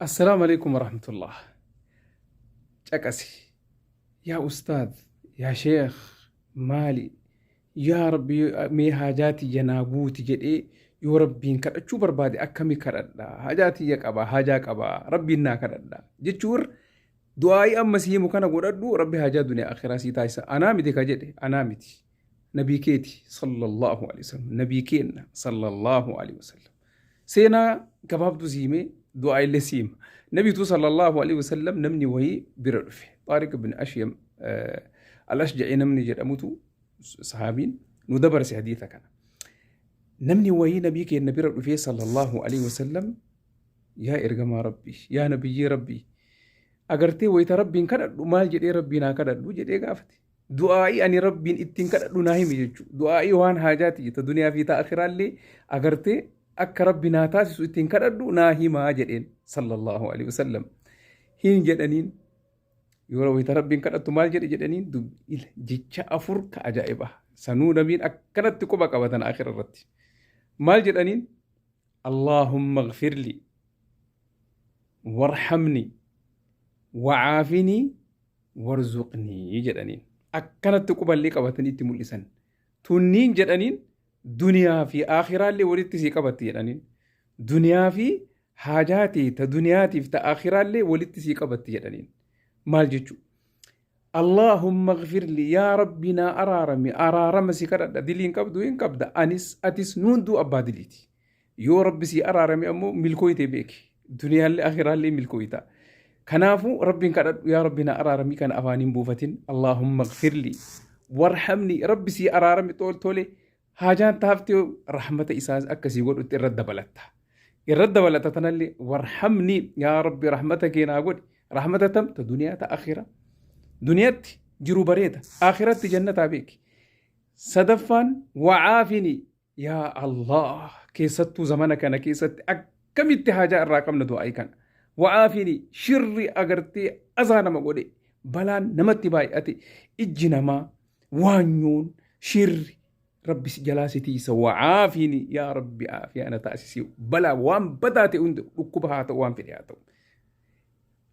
Assalaamu alaikum warahmatullah. Caqasi. Yaa ustaad, yaa sheekh, maali? Yaa Rabbi, mee haajaa tiyya naa guuti jedhee yoo Rabbiin kadhachuu barbaade akkami kadhadha? Haajaa tiyya qaba, haajaa qaba, Rabbiin naa kadhadha. Jechuu irra du'aa'ii amma si himu kana godhadhu, Rabbi haajaa duniyaa akhiraa sii taasisa. Anaa miti ka jedhe, anaa miti. Nabii keeti sallallahu alaihi wasallam, nabii keenna sallallahu alaihi wasallam. Seenaa gabaabduu si himee du'aa illee si hima. Nabiitu sallallahu alaihi wasallam namni wayii bira dhufe. Xaariq bin Ashyam al-Ashja'i namni jedhamutu sahaabiin nu dabarse hadiisa kana. Namni wayii nabii keenya bira dhufee sallallahu alaihi wasallam, yaa ergamaa Rabbii, yaa nabiyyii Rabbii, agartee wayita Rabbiin kadhadhu maal jedhee Rabbiin haa kadhadhu jedhee gaafate. Du'aa'ii ani Rabbiin ittiin kadhadhu naa himi jechuudha. Du'aa'ii waan haajaati ta duniyaa fi ta akiraallee agartee akka Rabbi naa taasisu ittiin kadhadhu naa himaa jedheen sallallahu alaihi wasallam. Hin jedhaniin, yoo wayita Rabbiin kadhattu maal jedhe jedhaniin, jecha afur ka ajaa'ibaa. Sanuu nabiin akkanatti quba qabatan akira irratti. Maal jedhaniin? Allahumma gfirli warhamni wa'aafinii warzuqnii jedhaniin. Akkanatti quballee qabatanii itti mul'isan. Tunniin jedhaniin duniyaa fi aakhiraallee walitti sii qabatti jedhaniin. Duniyaa fi haajaa tee ta duniyaatiif ta aakhiraallee walitti sii qabatti jedhaniin. Maal jechuu? Allahumma gfirli, yaa Rabbi naa araarami, araarama si kadhadha. Diliin qabdu hin qabda, anis atis nuunduu abbaa diliiti. Yoo Rabbi sii araarame ammoo milkooyte beeki. Duniyaallee akhiraallee milkooyta. Kanaafuu Rabbiin kadhadhu, yaa Rabbi na araaramii kana afaan hin buufatin. Allahumma gfirli warhamni, Rabbi sii araarame tole, haajaan taaftee rahmata isaa akka sii godhutti irra dabalatta. Irra dabalata tanallee, warhamni, yaa Rabbi rahmata kee naa godhi. Rahmata tam ta duniyaa ta akhira. Duniyaatti jiru bareeda, akhiratti jannataa beeki. Sadaffaan wa'aafini. Yaa Allah, keessattuu zamana kana keessatti akkamitti haajaa irraa qabna du'aa'ii kana. Wa'aafini, shirri agartee azaa nama godhe, balaan namatti baay'ate, ijji namaa waanyoon shirri, Rabbi si jalaa si tiisa. Wa'aafini, yaa Rabbi aafiyaa na taasisi, balaa waan badaa ta'e hunda, dhukkuba haa ta'u, waan fedhe haa ta'u.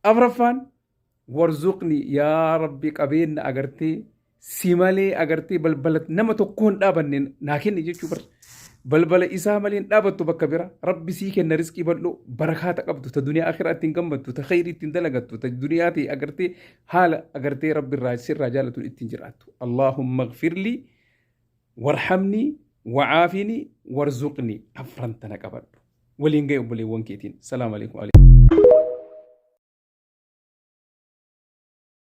Afraffaan warzuqni, yaa Rabbi qabeenya agartee si malee agartee balbala nama tokko hin dhaabanne naa kenni jechuu bar. Balbala isaa malee hin dhaabattu bakka bira. Rabbi sii kenna rizqii bal'oo barakaata qabdu, ta duniyaa akhiraa ittiin gammaddu, ta khayrii ittiin dalagattu, ta duniyaa ta'e agartee haala agartee Rabbi irraa sirraa jaalatu ittiin jiraattu. Allahumma gfirli warhamni wa'aafini warzuqni, afran tana qabadhu. Waliin ga'e obboleewwan keetiin. Salaam alaikum.